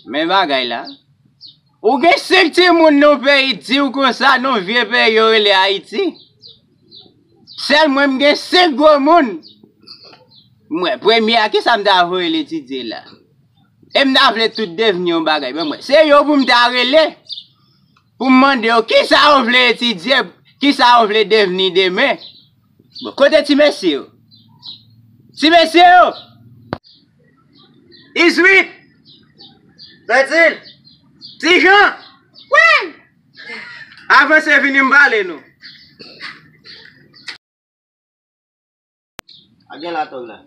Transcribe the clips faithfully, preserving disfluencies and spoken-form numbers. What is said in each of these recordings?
Men bagay la. Ou gen senk timoun nan peyi di w konsa, nan vye peyi yo rele Ayiti. Sèl mwen, m gen senk gwo moun. Mwen, premye a, kisa m ta voye l etidye la? E m ta vle tout devni yon bagay. Men mwen, se yo pou m ta rele. Pou m mande yo, kisa yo vle etidye, kisa yo vle devni demen. Bon, kote ti mesye yo? Ti mesye yo! Izwit! Bètil! Ti Jan! Wi! Avanse vini m pale nou. A gen la tòg la.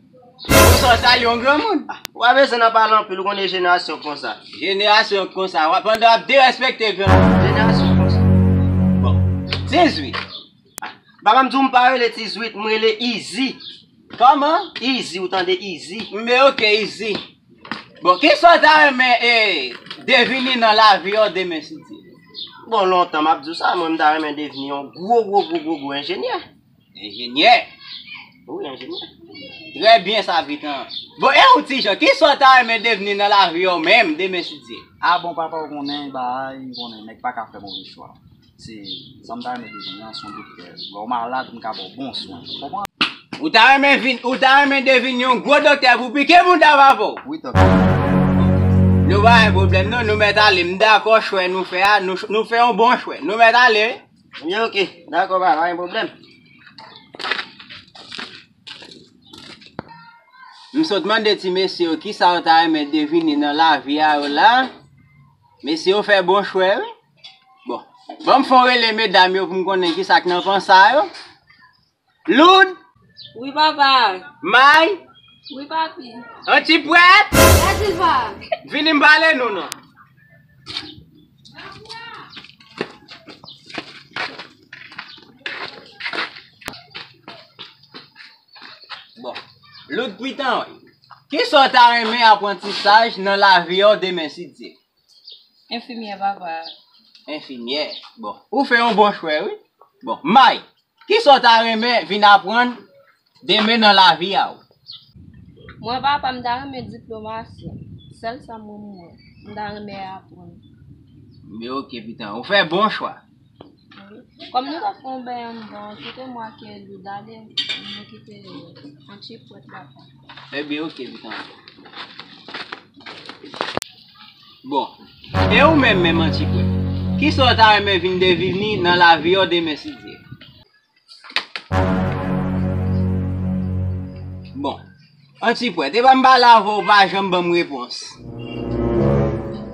Ou sòt salye yon granmoun. Ah, ou pa bezwen nan pale anpil, ou konnen jenerasyon konsa. Jenerasyon konsa, w ap, pandan w ap derespekte granmoun. Jenerasyon konsa. Bon, Tizwit. Ah, papa m di w m pa rele Tizwit, m rele Izi. Kòman? Izi, ou tande Izi? Men oke, Izi. Bon, kisa w ta renmen, eh, devini nan lavi w demen, si Dye vle? Bon, lontan m ap di w sa, mwen m ta renmen devini yon gwo, gwo, gwo, gwo, gwo enjenyè. Enjenyè? Wi, enjenyè. Trè byen sa, Pitan. Bon, e ou, Ti Jan, kisa w ta renmen devini nan lavi w menm demen, si Dye? A bon, papa, ou konnen, bagay, ou konnen, nèg pa ka fè move chwa. Se, sa m ta renmen devini an, se yon doktè. Lè w malad, m ka ba w bon swen. Ou konprann? Ou ta renmen vin, ou ta renmen devini yon gwo doktè pou pike moun ta va pou? Wi, tòg. Nou pa gen pwoblèm, non, nou mèt ale. M dakò chwa nou fè a, nou, nou fè yon bon chwa. Nou mèt ale. Ebyen, oke. Dakò, pa, pa gen pwoblèm. M sot mande ti mesye yo kisa yo ta renmen devini nan lavi a yo la. Mesye yo fè bon chwa, wi. Bon, ban m fè yon rele medam yo pou m konnen kisa k nan panse a yo. Loud! Wi, papa. May! Wi, papi. Antipwèt! La, Silva! Vini m pale nou, non. Bon, Loud Pitan, wi. Kisa w ta renmen aprantisaj nan lavi a w demen, si Dye? Enfimyè, papa. Enfimyè. Bon, ou fè yon bon chwa, wi. Bon, May, kisa w ta renmen vin aprann demen nan lavi a w? Mwen, papa, m ta renmen diplomasyen. Sèl sa mwen, mwen, m ta renmen aprann. Men oke, Pitan, ou fè bon chwa. Wi. Kòm nou t ap fè yon bèy anndan, kite mwen ak Loud ale, nou kite Antipwèt, papa. Ebyen, oke, Pitan. Bon, e ou menm, menm Antipwèt? Kisa w ta renmen vin devini nan lavi w demen, si Dye? Bon, Antipwèt, e pa m pale avè w, ou pa janm ban m repons.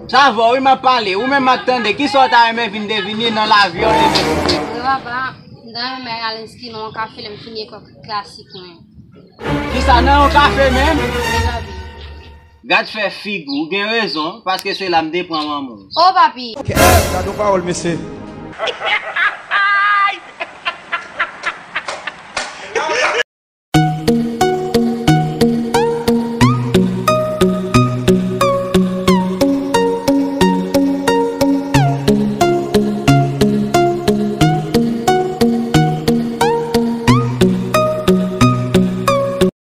Sa avè w, wi, m ap pale. Ou menm m ap tande. Kisa w ta renmen vin devini nan lavi w demen? Wi, papa, m ta renmen al enskri nan yon kafe lè m fini lekòl klasik mwen. Kisa, nan yon kafe menm? Wi, papi. Gad fè figi w, ou gen rezon, paske se la m te pran manman w. O, papi! Kè, gad yon pawòl, mesye.